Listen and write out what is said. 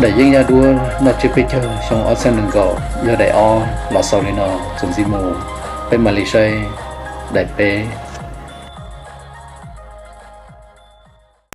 Daim yeeb yaj duab noj tsiab peb caug xyoo ob txhiab nees nkaum yog daim ob los xaus li no. Txuas ntxiv mus peb mam li saib daim peb.